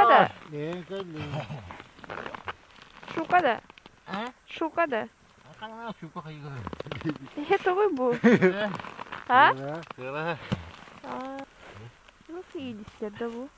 да? Щука да? Щука да? Эһэ тоҕуй бу? А? Ну, иидистэр да бу.